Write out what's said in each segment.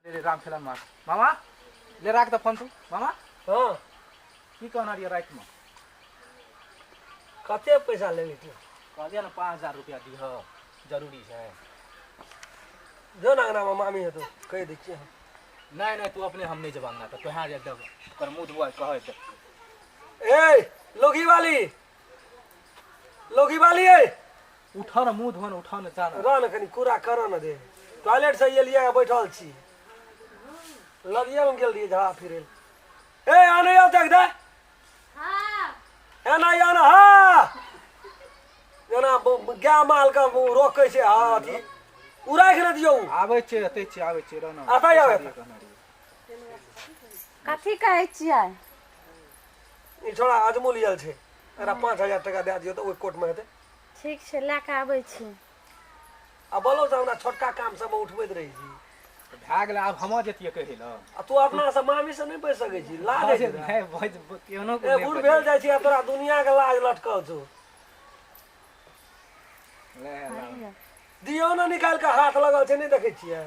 रे राम खेलन मार मामा ले राख द फोन तू मामा। हाँ। की कहना रहिए रातिमे? कते पैसा लेबही तू? कहलियै ने 5000 रुपया दिह, जरूरी छै। जो ना अंगनामे मामी हेतौ, कहि दै छियै हम। नहीं नहीं, तू अपने हम नहीं जब अंगना तऽ तोहाँ जे देब ओकर मुँह धोआ कहै दे। ए लोगी वाली, लोगी वाली, ए उठऽ ने, मुँह धो ने, उठऽ ने, जा ने। रह ने कनि, कुरा करऽ ने दे। टॉयलेट से एलियै बैठल छी, लगिए मे गेल रहियै झड़ा फिरै। ए आने आओ देख दे। हाँ। एना आना, हाँ जेना गाय माल के रोकै छै। हाँ, अथी उ राखि ने दियौ। आबै छियै, एतै छियै, आबै छियै, रह ने। एतै आबै। कहने रहियै। कथी कहै छियै? ई छोड़ा अजमूल आयल छै, एकरा 5000 टका दए दियौ तऽ ओहि कोर्टमे हेतै। ठीक छै, लए कऽ आबै छी। आ बोलो से हमरा छोटका काम सबमे उठबैत रहै छी। भए गेलै, आब हमर जैतियै कहै लए। आ तू अपना से मामी से नहि बजि सकै छी, लाज होइ छै। नहि बज केहनो। ए बूढ़ भेल जाइ छी आ तोरा दुनिया के लाज लटकल छौ। दियौ ने निकालि कऽ, हाथ लगल छै, नहि देखै छियै?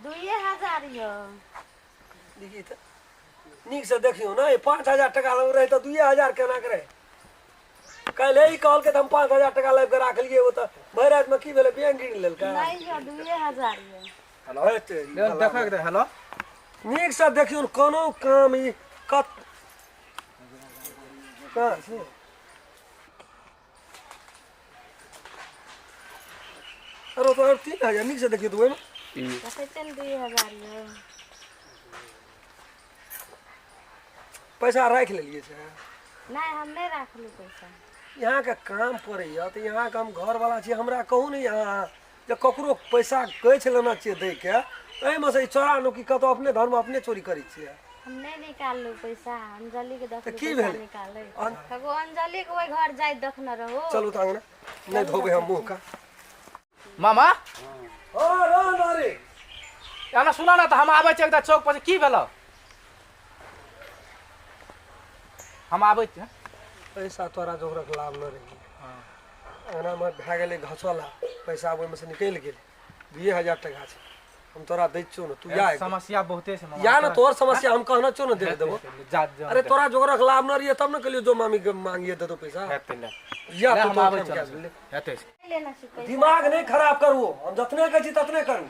2000 यौ। देखी तऽ नीकसँ देखियौ ने, 5000 टका लग रहै तऽ 2000 केना के रहै? काल्हि ई कहलकै तऽ हम 5000 टका लाबि कऽ राखलियै, ओ तऽ भरि रातिमे की भेलै, बैंक गिन लेलकै। नहि यौ, 2000 यौ। हेलो। हे तेरी भला। देखक दे। हेलो। नीकसँ देखियौ ने, कोनो काम ई कत कहाँ छै? अरे तो 3000, नीकसँ देखियौ तऽ ओहिमे। देखै छियै ने, 2000 यौ। पैसा राखि लेलियै से? नहि, हम नहि राखलहुँ पैसा। यहाँके काम पड़ैए तऽ यहाँके हम घरवला छी, हमरा कहू ने यहाँ जे ककरो पैसा गछि लेना छियै दैके, एहिमे से ई चोरा नुकी कतहु अपने धर्म अपने चोरी करै छियै। हम नहि निकाललहुँ पैसा, अंजलि के देखलहुँ की पैसा भेलै? निकालै। कगो अंजलि के ओहि घर जाइत देखने रहू। चलू तऽ अङ्गना, नहि धोबै हम मुँह का। मामा। हाँ, रह ना रे। एना सुना ने तऽ हम आबै छियै एकटा चौक पर से। की भेलौ? हम आबै छियै। पैसा तोरा जोगरक लाभ न रही। अङ्गनामे भए गेलै घसला, पैसा ओहिमे से निकलि गेलै। 2000 टका छै, हम तोरा दै छियौ ने, तू या एक बेर। समस्या बहुते छै मामा। या ने, तोहर समस्या हम कहने छियौ ने, दे देबो। जा जा। अरे तोरा जोगरक लाभ न रहिए तब ने कहलियौ जो मामी के मांगिए देतो पैसा। हेतै ले। या ले, तू हम तोहर आबै काम छियौ। कए ले। हेतै। लेना छै पैसा। दिमाग नहीं खराब करू, हम जतने कहै छी ततने करू।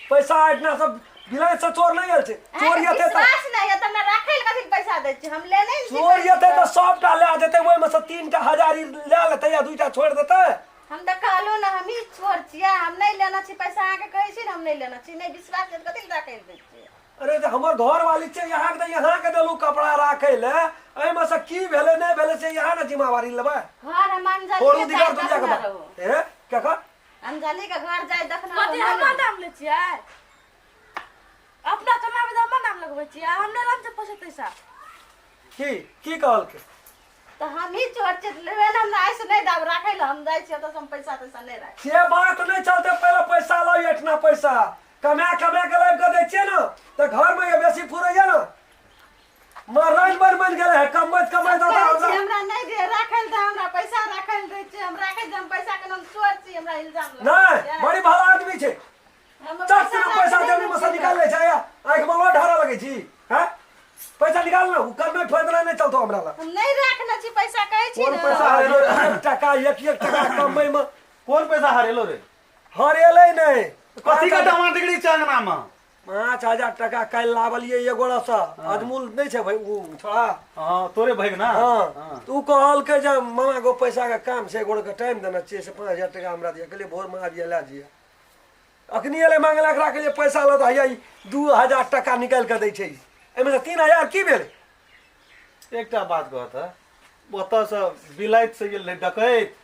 पैसा एहिठिना सब बिलाय से चोर नहीं आयल छै। चोर अहाँके एतै तऽ विश्वास नहि है तऽ हमरा राखै लए कथी लए पैसा दै छी? हम लेने ने छी चोर पैसा। एतै तऽ सबटा लए जेतै, ओहिमे से 3 हजार ई लए लेतै या 2टा छोड़ि देतै। हम तऽ कहलहुँ ने, हमही चोर छियै, हम नहि लेना छी पैसा। अहाँके कहै छी ने, हम नहि लेना छी। नहि विश्वास है तऽ कथी लए राखै लए दै छियै? अरे तऽ हमर घर वाली छै, यहाँ के यहाँ के देलू कपड़ा राखै लए, एहिमे से की भेलै नहि भेलै से यहाँ ने जिम्मेवारी लेबै। घर हम अंजलि छोड़ू के दिगर जाइत दुनिया के देखने बात। रहू। ए केकर? अंजलि के घर जाइत देखने कथी रहू। हमर नाम लै छियै? अपना कमाबै तऽ हमर नाम लगबै छियै। हम नहि राम पैसा तैसा। की की कहलकै? तऽ हमही चोर छियै तऽ लेबै ने। हमरा आइसँ नहि दाब राखै लए, हम जाइ छियै ओतऽसँ, हम पैसा तैसा नहि राखब। से बात नहि चलते, पहिले पैसा लाउ। एठना पैसा कमा कमा के लाबि कऽ दै छियै ने तऽ घरमे ये बेसी फुरैया ने, मरन बन बन गेलै है कमबैत कमबैत कहै हमरा। छी हमरा नहि दे राखै लए तऽ हमरा पैसा राखै लए दै छियै, हम राखै छियै। हम पैसा के नाम चोर छी, हमरा इल्जाम लगबै नहि छियै? बड़ी भला आदमी छै। हम चट से पैसा राखै जमीन में से नहि निकाल लै छै, या आँखि में लोड ढारा लगै छी हैं? पैसा निकाल ने, ओ करने फैसला नहि चलतो हमरा लग। हम नहि राखने छी पैसा, कहै छी कोन ने। पैसा हरेलो रे? एक टका, एक एक टका कमबै में। कोन पैसा हरेलो रे? हरेलै नहि। कथी के डमा डिगरी छै अंगना में? 5000 टका काल्हि लाबलियै एगोड़ा से, अजमूल नहि छै भाई ओ छोड़ा। हाँ, तोरे भाई ना? हाँ, तऽ ओ कहलकै जे मामा गो, पैसा के काम छै, एगोड़े के टाइम देने छियै, से 5000 टका हमरा दिअ। कहलियै भोरमे आबियै लए जइयै। अखनी एलै मांगला, एकरा कहलियै पैसा लऽ, तऽ हैया ई 2000 टका निकालि कऽ दै छै। एहिमे से 3000 की भेलै? एकटा बात कहत, ओतऽ से बिलाइत से गेल रहै डकैत,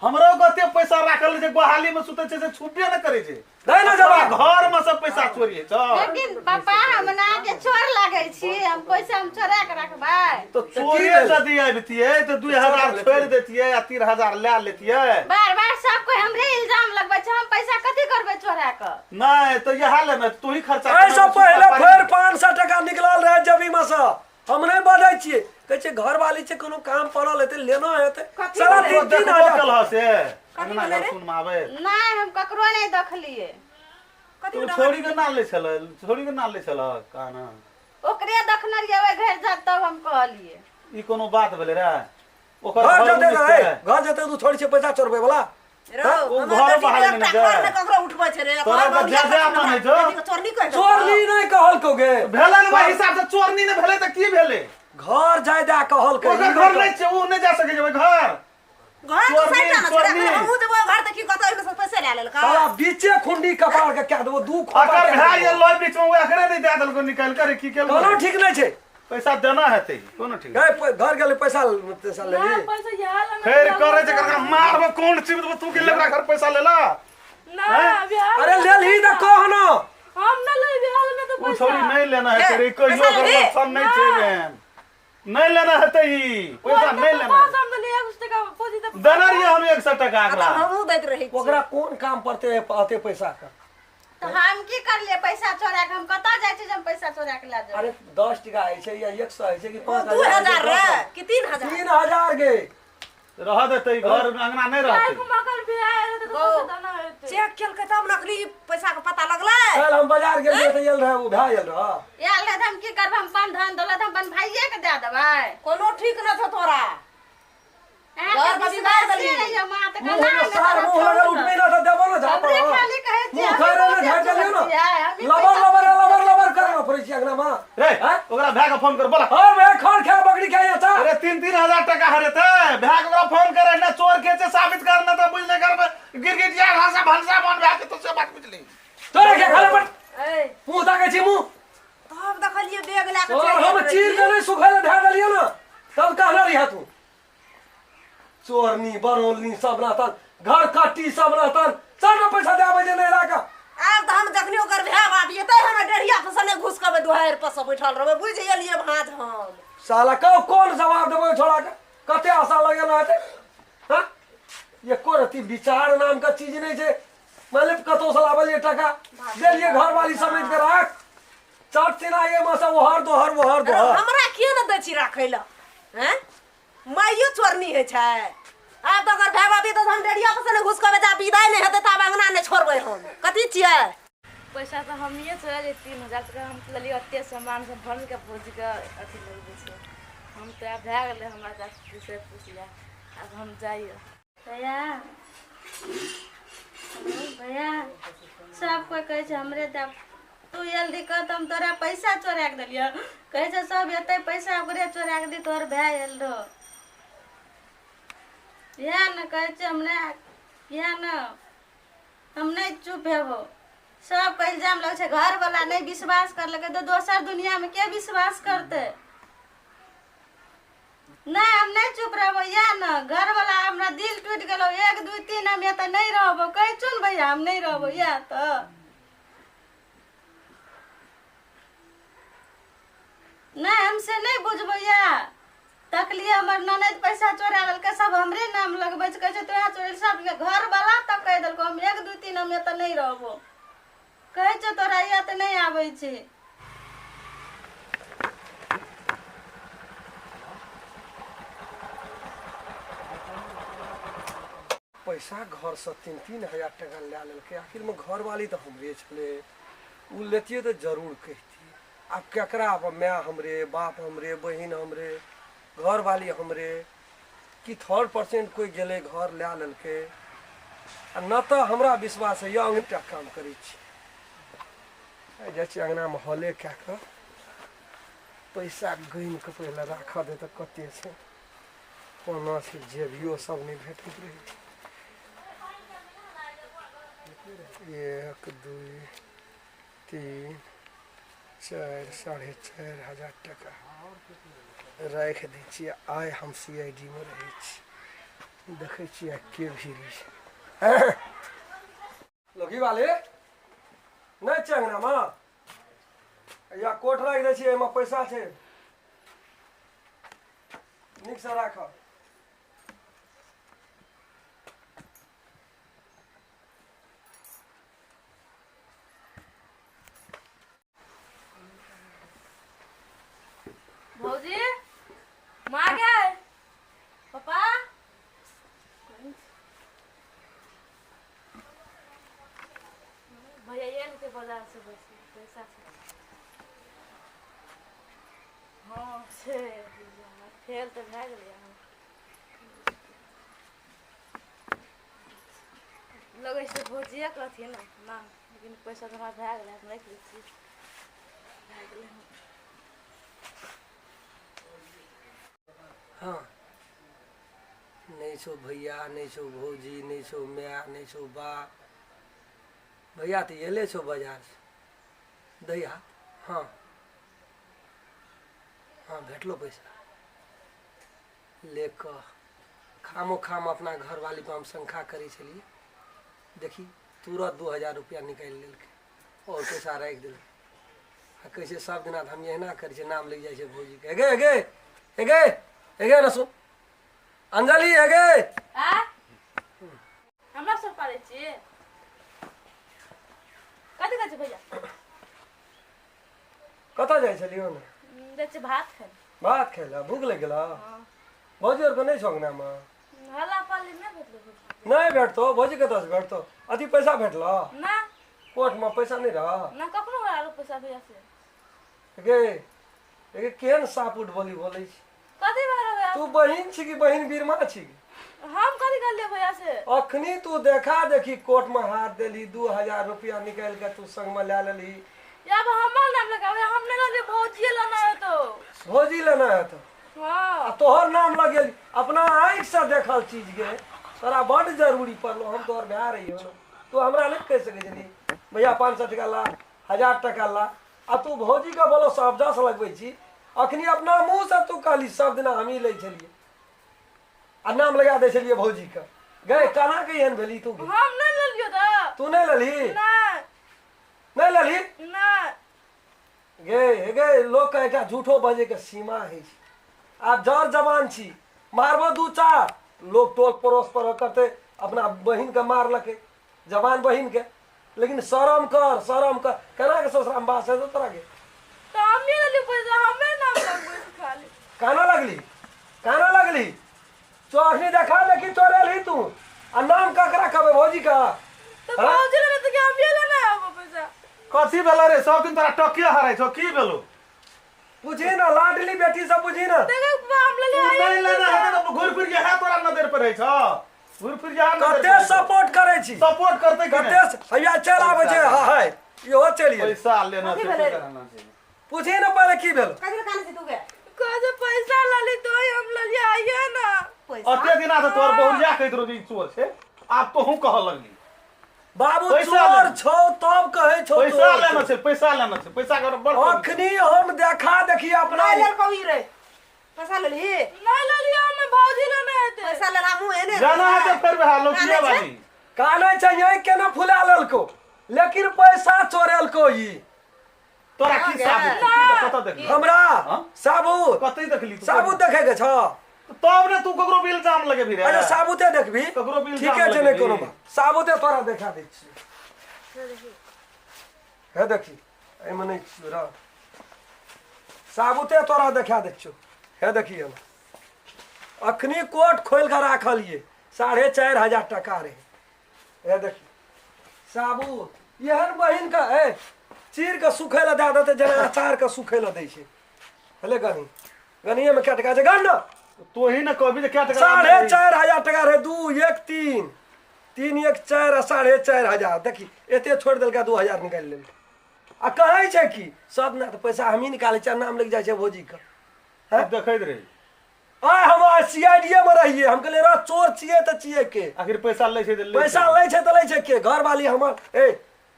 हमरो कते पैसा राखल छै, गोहाली में सुतै छै से छुपबे न करै छै। दै ने जवाब। घर में सब पैसा चोरी होइ छै। लेकिन पापा, हम अहाँके चोर लागै छी? हम पैसा हम चोरा के रखबै? तऽ चोरे यदि अबितियै तऽ 2000 छोड़ि देतियै आ 3000 लए लेतियै। बार बार सब कोई हमरे इल्जाम लगबै छै। हम पैसा कथी करबै चोरा के? नहि तऽ इएह ले ने, तू ही खर्चा एहिसँ करना, पहिले सुता फेर 500 टका निकलल रहै जेबीमे सँ। हम नहि बजै छियै, कहै छै घरवाली छै कोनो काम पड़ल हेतै लेना हेतै। कथी साला भेलै? तीन तीन देखबो हजार केलह से कथी अंगना भेलै घर रे? सुनमे आबै। नहि, हम ककरो नहि देखलियै। कथी तू डंगा? छोड़ी के ना लै छल, छोड़ी के ना लै छल काना। ओकरे देखने रहियै ओहि घर जा, तब हम कहलियै। ई कोनो बात भेलै रे? ओकर घर घर जेतै उन्नीस ने, छै। घर जेतै तू छोड़ी छै पैसा चोरबै वाला। रौ, ओ हमर घर बेटी बाहर के नहि एकटा जाय। घर नहि ककरो उठबै छै रे। तोरा घर के बौलिया जा जा कथी मानै छौ। बेटी के चोरनी कहि देलकौ। चोरनी नहि कहलकौ गे। भेलै ने, ओहि हिसाब से चोरनी नहि भेलै तऽ की भेलै? घर जाय दए कहलकै। ओकर घर नहि छै, ओ नहि जा सकै छै ओहि घर। घर तो चोरनी, सैटा ने छै रे। चोरनी। हमहूँ जेबै घर तऽ की कहतौ, ओहिमे से पैसे लए लेलकै। साला बीचे खुंडी कपार के कए देबो दू खोपा। अकर भए गेल लोय बीच में, ओ एकरे नहि दए देलको निकालि के रे, की केलको? कोनो ठीक नहि छै। पैसा देना हेतै, कोनो ठीक गए घर गेलै पैसा पैसा ना लेली। पैसा यहाँ लगे। फेर करे छै ककरा मारबो कोन चीज देबो। तू के लेबरा घर पैसा लेला? ना बिहार। अरे लेलही तऽ कह न। हम ना ले बिहार में तो ओ पैसा। छोरी नहीं लेना है तेरे, कहियो पैसा ओकर लेबही? लक्षण नहीं छै बहन, नहीं लेना हेतै ई पैसा नहीं लेना। पास हम तो ले एक टका पूंजी तो देना रहियै हम 100 टका आ अगला तऽ हमहूँ दैत रहै छियै। ओकरा कोन काम पड़तै अते पैसा के? तऽ हम की करलियै पैसा चोरा के? हम कतऽ जाइ छी जे हम पैसा चोरा के लए जेबै? अरे 10 टका होइ छै या 100 होइ छै कि ओ 5 2000 रे कि 3000? 3000 गे। रह देतै घर अंगना नहीं रहतै। मकर बिहार तो पैसा देना हेतै। चेक केलकै तब नकली पैसा के पता लगलै। काल्हि हम बाजार गेलियै तऽ आयल रहै, ओ भए गेल रहै। आयल रहै तऽ हम की करबै? हम अपन धन दौलत हम अपन भाइये के दए देबै? कोनो ठीक न छौ तोरा। अहाँके घर पर बिगाड़ विश्वासे देली। नहि यऽ माँ तऽ मुँह केना में नहि सार तोरा मुँह लगल छोड़ू उठबे ना तऽ देबो ने झापड़। हमरे खाली कहै छियै, मुँह हमही खाए ने बहुते झाड़ि देलियौ चोर ने। छियै, हमही लबर पैसा लबर लबर लबर करना पड़ै छै अंगना में। रे ओकरा भाय के फोन कर बोला। और भाई खर खा बकरी खा जा। अरे 3-3 हजार टका हरेतै। भाय के ओकरा फोन करे ना, चोर के छै साबित करना तऽ बुझले घर में गिरगिटिया घासा भनसा बन भाय के, तो से बात बुझली। तोरे के खाले पर ए मुँह ताकै छी मुँह। तब देखलियै बैग लए के और चलि हम गेल चीर के नहि सुखै लए धए देलियै ने तब कहने रहिया तू चोरनी बरौलनी सब रहतन, घर कट्टी सब रहतन, सब पैसा दे आबै जे नहि राख। आब तऽ हम जखनी ओकर भाय बाप एतै हमरा डेढ़िया पर से नहि घुसकबै, दुआरि पर से बैठल रहबै। बुझि गेलियै भाँज हम। साला कहो कोन जवाब देबै छोड़ा के? कते आशा लगेना हेतै? हाँ, एको रत्ती विचार नाम के चीज नहि छै। मान ले कतौ से लाबलियै टका, देलियै घरवाली समझ के राख, चट सिना एमे से ओहर दोहर ओहर अरे दोहर। हमरा किए ने दै छी राखै लए? हैं, माइयो चोरनी होइ छै। आब तऽ ओकर भाय बाप एतै तऽ हम डेढ़िया पर से नहि घुसकबै। जा विदाइ नहि हेतै ताब अङ्गना नहि छोड़बै हम। कथी छियै? पैसा तऽ हमिये चोरा लिए 3000 टका। हम तऽ लेलियै ओते सामान सब भर के भौजी के अथी लगबै छै। हम तऽ आब भए गेलै हमरा, तऽ से पूछ ले। आब हम जाइए। भैया, भैया, सब कोइ कहै छै हमरे दए। तू जल्दी कह तऽ हम तोरा पैसा चोरा के देलियै। कहै छै सब एतै पैसा ओकरे चोरा के दी, तोहर भाय आयल रहो। इएह ने कहै छै हमरा, इएह ने हम नहि चुप हेबो। सबके इल्जाम लगै छै, घरवला नहि विश्वास करलकै तऽ दोसर दुनियामे के विश्वास करतै? नहि, हम नहि चुप रहबो। इएह ने घरवला हमरा दिल टूटि गेलौ। एक दू तीन हम एतऽ नहि रहबो। कहै छौ ने भैया, हम नहि रहबो। इएह तऽ नहि, हम से नहि बुझबो। इएह तकलियै हमर ननैद पैसा चोरा लेलकै, सब हमरे नाम लगबै छै। कहै छै तोरा चोरेल सब घरवला तब कहि देलको। हम एक दू तीन हम एतऽ नहि रहबो। कहै छौ तोरा इएह तऽ नहि आबै छै। पैसा घरसँ 3-3 हजार टका लए लेलकै। आखिरमे घरवाली तऽ हमरे छलै, ओ लेतियै तऽ जरूर कहितियै। आब केकरा? आब माय हमरे, बाप हमरे, बहिन हमरे, घरवाली हमरे, कि थर्ड परसेंट कोइ गेलै घर लए लेलकै? आ न तऽ हमरा विश्वास है। एकटा काम करै छी, आइ जाइ छी अङ्गनामे, हले कए कऽ पैसा गिन कऽ पहिले राखऽ दे तऽ कते छै, कोना छै। जेबियो सब नहि भेटैत रहै छै। एक, दुइ, तीन, चारि, 4,500 टका राखि दै छियै। आइ हम CID मे रहै छी, देखै छियै के भीड़ी छै। लोकी वाले नहि छै अङ्गनामे या कोट राखि दै छियै, एहिमे पैसा छै, नीकसँ राखऽ। भौजी। बाजार से बेसी पैसा छै। हँ छै, फेल तऽ भए गेलै। हम लगै छै भौजिए कहथिन ने, लेकिन पैसा तऽ हमरा भए गेलै, हम राखि लै छियै। भए गेलै। हँ, नहि छौ भैया, नहि छौ भौजी, नहि छौ माय, नहि छौ बाप। भैया तऽ एले छौ बाजारसँ। दै हाथ। हँ हँ, भेटलो पैसा ले कऽ खामो खाम अपना घरवाली पर हम शंखा करै छलियै। देखी, तुरत 2000 रुपया निकालि लेलकै आओर पैसा राखि देलकै आ कहै छै सब दिना तऽ हम एहिना करै छियै, नाम लागि जाइ छै भौजीके। हे गे, हे गे, हे गे, हे गे, ने सुन अंजलि, हे गे। आ हमरा सब पारै छियै? कथी कहै छै भैया? कतऽ जाइ छलियै ने? जाइ छियै भात खाइ। भात खाइ लए? भूख लागि गेलौ? हँ। भौजी आरके नहि छौ अंगनामे? हल्ला पाली नहि भेटलै भौजी। नहि भेटतौ भौजी, कतऽसँ भेटतौ? अथी पैसा भेटलौ? ना। कोर्टमे पैसा नहि रह? ना, कखनो आरो पैसा भैया से। गे गे, केहन साप उठ बोली बोलै छी? कथी भऽ भैया? तू बहिन छी कि बहिन बीरमा छी? हम कथी कहलियै भैया से? अखनी तू देखा देखी कोर्टमे हाथ देलही, 2000 रुपया निकालि कऽ तू संगमे लए लेलही। अब हमर नाम लगाबै, हम नहि लेलियै, भौजिए लेना हेतौ। भौजी लेना हेतौ? हँ। आ तोहर नाम लगेली। अपना आँखिसँ देखल चीज गे, तोरा बड्ड जरूरी पड़लो। हम तोहर भाय रहियो, तू हमरा नहि कहि सकै छली भैया 500 टका ला, 1000 टका ला, आ तू भौजीके बोलो सब जस लगबै छी। अखनी अपना मुँहसँ तू कहली सब दिना हमही लै छलियै आ नाम लगा दै छलियै भौजीके। गए, केना के एहन भेली तू? हम नहि लेलियो तऽ। तू नहि लेलही? नहि। नहि लेलही? नहि। गे, हे गे, लोकके एकटा झूठो बजैके सीमा होइ छै। आब जर जवान छी, मारबो दू चार, लोक टोल पड़ोस पर करतै अपना बहिनके मारलकै, जवान बहिनके। लेकिन शरम कर, शरम कर। केना के ससुरामे बास हेतौ तोरा के? तऽ हम नहि लेलियो पैसा, हमे नाम लगबै छी खाली। काना लगली, काना लगली? तो अखनी देखा देखी चोरेलही तू आ नाम ककरा कहबै? भौजी का? तऽ भौजी लेने तऽ कि हमे लेने आबो पैसा? कथी भेलो रे? सब दिन तोरा टकिया हराइ छौ, की भेलो? बुझी ना, लाडली बेटी सब बुझी ना। देखो हम लेलियो। तू नहीं लेना हेतै तऽ घुरि फिर के है तोरा नजर पर रहै छौ, घुरि फिर के नजर कते सपोर्ट करै छी। सपोर्ट करतै कि कते हैया चलि आबै छै। हा हाय, इहो चलि गेल। पैसा लेना कथी छै, भेलै? पैसा लेना छै। पूछी ना पहिले की भेल। कथी लए कानै छी तू गे? कहै पैसा लेली तो हम लेलियै आइए ना। पैसा? अते दिना से तोहर बहुरिया कहैत रहो जे ई चोर छै, आब तोहूँ कहऽ लगली। बाबू, पैसा चोर लेना। छौ तब कहै छौ पैसा चोर लेना छौ। छै, पैसा लेना छै, पैसा के बड़ कमी छै। अखनी हम देखा देखी अपना नहि लेलकौ ई रे? पैसा लेलही? नहि लेलियै हमे, भौजी लेने हेतै। पैसा लेला मुँह एने जाना है तो फेर वएह लौकिया कानै छै? वाली। कानै छै, यही केना फुला लेलको, लेकिन पैसा चोरेलको ई। तोरा की गे। साबुत की कतऽ देखली? हमरा? हाँ? साबुत। कतऽ देखली तू? साबुत देखे के छौ? तब ने तू ककरो भी इल्जाम लगेबही रे। अच्छा, साबुते देखबी? ककरो भी इल्जाम ठीके छै, नहि लगेबही। कोनो बात, साबुते तोरा देखा दै छियै। हे देखी, एहिमे नहि छियौ रह, साबुते तोरा देखा दै छियौ। हे देखी, हम अखनी कोट खोलि कऽ राखलियै, 4500 टका रहै। हे देखी साबुत। एहन बहिन के ए चीर के सुखै लए दए देतै जेना अचार के सुखै लए दै छै। हेले गनी, गनिएमे कए टका छै? गन ने। तोही ने कहबी जे कए टका? 4500 टका रहै। दू एक तीन, तीन एक चारि आ 4500। देखी, एते छोड़ि देलकै, 2000 निकालि लेलकै आ कहै छै कि सब ने तऽ पैसा हमही निकालै छियै आ नाम लागि जाइ छै भौजीके। हैं? देखैत रही। आइ हम सी I D मे रहियै, हम कहलियै रह, चोर छियै तऽ छियै के? आखिर पैसा लै छै तऽ लै पैसा छै। लै छै तऽ लै छै के? घरवाली हमर ए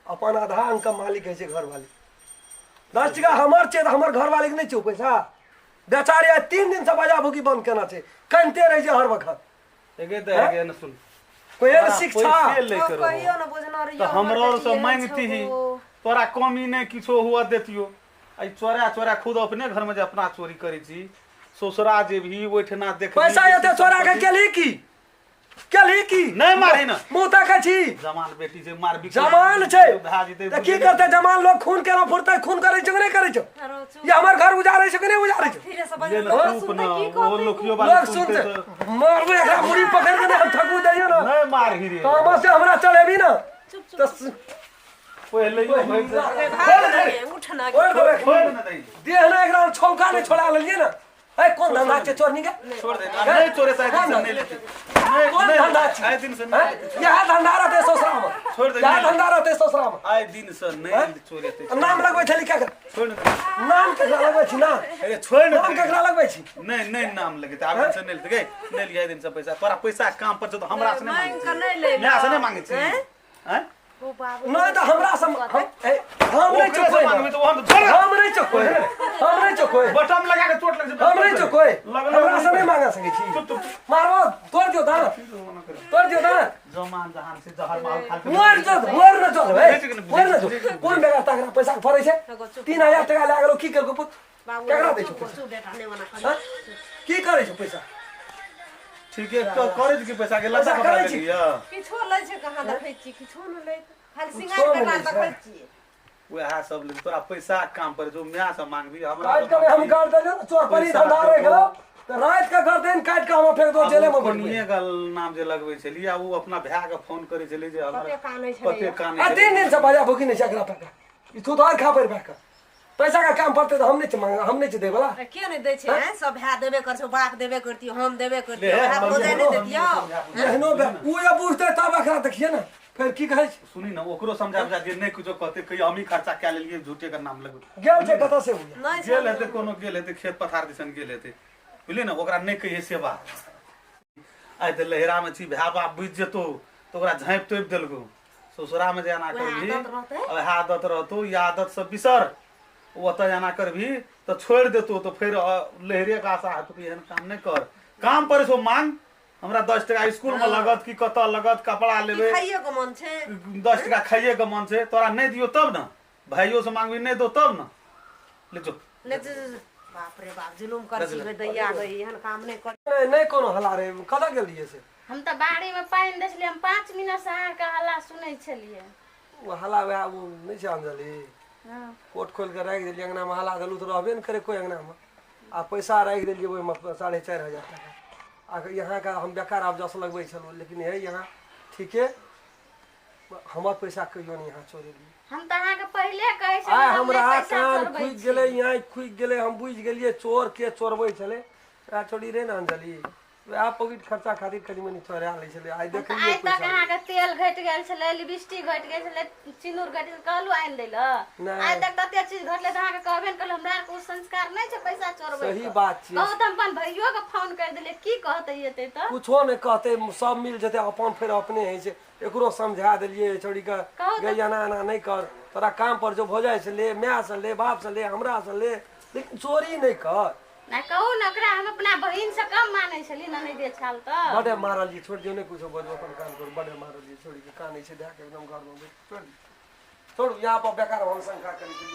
अपन आधा अंक के मालिक होइ छै घरवाली। 10 टका हमर छै तऽ हमर घरवालीके नहि छै ओ पैसा? बेचारी आइ 3 दिनसँ बजा भूकी बंद केना छै, कनिते रहै छै हर वखत। एगे तऽ एगे ने सुन। कोई एहन तोरा शिक्षा पैसे लैके तो कहियो रहो न बुझना रहियो। तऽ हमर हमरो बेटी से एहन मांगतीही छौ। तोरा कमी नहि किछो हुआ देतियो। आ ई चोरा चोरा खुद अपने घरमे जे अपना चोरी करै छी, ससुरा जेबही ओहिठिना देखबही। पैसा एते चोरा के केलही की? केलही की? नहि मारही ने। मुँह ताकै छी। जवान बेटी छै, मारबी जवान छै भए जेतै। तऽ की करतै जवान लोग? खून केना फुरतै? खून करै छै कि नहि करै छै? अरो चुप। ये हमर घर उजारै छै कि नहि उजारै छै? फिर से ले बजल ने लोग चुप सुनतै ने की ओ कहतै? लोकियो वाली लोग सुनतै। सुनते मारबै एकरा मुड़ी पकड़ के, नहि हम थकू दैयो ने। नहि मारही रे। तामस से हमरा चलेबी ने चुप चुप। तऽ पहिले यो भइल उठ ना ओइ देबे देह ना एकरा छौका नै छोड़ा लेलिए ना। ए कोन धंधा छै चोरनी के? छोड़ दे नहीं चोरे त दिन से नहीं लेते। कोन धंधा छै? आइ दिन से नहीं यह धंधा रहते ससुरा में। छोड़ दे यह धंधा रहते ससुरा में। आइ दिन से नहीं चोरेते। नाम लगबै छली का? छोड़ दे नाम केकरा लगबै छी ना? अरे छोड़ नाम केकरा लगबै छी? नहीं नहीं नाम लगेते आब दिन से नहीं लेते गए नहीं लिया दिन से पैसा। तोरा पैसा काम पर छ त हमरा से नहीं मांग के नहीं ले माय से नहीं मांगे छी हैं? नहीं तो हमरा से हम नहीं चुकोय। हम नहीं चुकोय, हम नहीं चुकोय। बटम लगा के चोट लग जे। हम नहीं चुकोय, हमरा से नहीं मांगा सकै छी। मारो तोड़ दियो दांत, तोड़ दियो दांत। जमान जहान से जहर माल खा के मर जो, मर न जो भाई, मर न जो। कोन बेगर तकरा पैसा फरै छै? 3000 टका लए गेलो की करको पुत? केकरा दै छौ पैसा? हां की करै छौ पैसा? ठीक है करै छी पैसा के लगा करै छी किछो लै छै कहां देखै छी? किछो न लै, खाली सिंगार बेटा देखै छी। वएह सब ले तोरा पैसा काम पर जो my से मांगबी हमरा काट के हम कर देलियो चोर परी धंधा रह गेलो त रात के गर्दन काट के हम फेंक दो जेले में। कोनिए के नाम जे लगबै छली आ उ अपना भाय के फोन करै छली जे हमरा कते कानै छलै कते कानै आ 3 दिन से बाजा भूखी नहीं छै एकरा पका ई थुथार खा पर बैठ पैसा का काम पड़ते तो हम नहीं मांग, हम नहीं दे वाला के नहीं दै छै हैं? सब भाय देबे कर छौ, बाप देबे करतियो, हम देबे करतियो, भाय भौजाइ नहीं देतियो। एहनो उ जे बुझते तब एकरा देखिए ना फिर की कहै छै। सुनी ना ओकरो समझा बुझा दिए नहीं कुछो कहते कहियो हम ही खर्चा कै लेलिए झूठे के नाम लगबै गेल छै कतऽ से नहीं गेल हेतै कोनो गेल हेतै खेत पथार दिसन गेल हेतै बुझलियै ना। ओकरा नहीं कहिए से बात। आइ तऽ लहरा में छी भाय बाप बुझि जेतौ तऽ ओकरा झाँपि तोपि देलकौ। ससुरा में जे एना करबही वएह आदत रहतौ, ई आदत सब बिसर। ओतऽ एना करबही तऽ छोड़ि देतौ तऽ फेर लहरे के आशा हेतौ कि एहन काम नहि कर। काम पड़ै छौ मांग हमरा 10 टका स्कूल में लगत कि कतऽ लगत कपड़ा लेबै खाइए के मन छै 10 टका खाइए के मन छै तोरा नहीं दियो तब ना, भाइयो से मांगबी नहीं दो तब ना। ले जो ले जो। बाप रे बाप जुलुम कर छी दैया गई एहन काम नहीं कर। नहीं नहीं कोनो हला रे कतऽ गेलियै से? हम तऽ बाड़ी में पानि दै छलियै, हम 5 मिनट से अहाँके हल्ला सुनै छलियै। ओ हला वएह ओ नहीं छै अंजलि? हां कोट खोल के राखि देलियै अंगना में, हला देलू तऽ रहबे ने करे कोइ अंगना में। आ पैसा राखि देलियै ओहिमे 4500 टका। आ यहाँ का हम बेकार आब जस लगबै छलहुँ, लेकिन हे यहाँ ठीके हमर पैसा कहियो नहीं यहाँ चोरेलियै। हम तऽ अहाँके पहिले कहै छलियै। आइ हमरा कान खुजि गेलै, यहाँ खुजि गेलै, हम बुझि गेलियै चोर के चोरबै छलै। वएह चोरी रे ने अंजलि, वएह पॉकेट खर्चा खातिर कनि मनि चोरा लै छलै। आइ देखलियै आइ तक अहाँके तेल घटि गेल छलै, लिपस्टिक घटि गेल छलै, सिन्दूर घटि गेल, कहलहुँ आनि दै लए। आइ तक तते चीज घटलै तऽ अहाँके कहबे ने कहलहुँ। हमरा आरके ओ संस्कार नहि छै पैसा चोरबै। सही बात छै। कहू तऽ हम अपन भैयो के फोन करि देलियै, की कहतै एतै तऽ? कुछो नहि कहतै, सब मिल जेतै अपन फेर अपने होइ छै। एकरो समझा देलियै छौड़ी के गे एना एना नहि कर, तोरा काम पर जो भऽ जाइ छै ले, my से ले, बाप से ले, हमरा से ले, लेकिन चोरी नहि कर। ना कहू ना ओकरा हम अपना बहिन से कम मानै छली ना नहीं दे छाल त बड़े मारल जी छोड़ दियो नहीं कुछो बजबो अपन काम करू। बड़े मारल जी छोड़ी के कानै छै दए के एकदम घर में बैठ छोड़ छोड़ू। यहाँ पर बेकार हम शंका करै छी।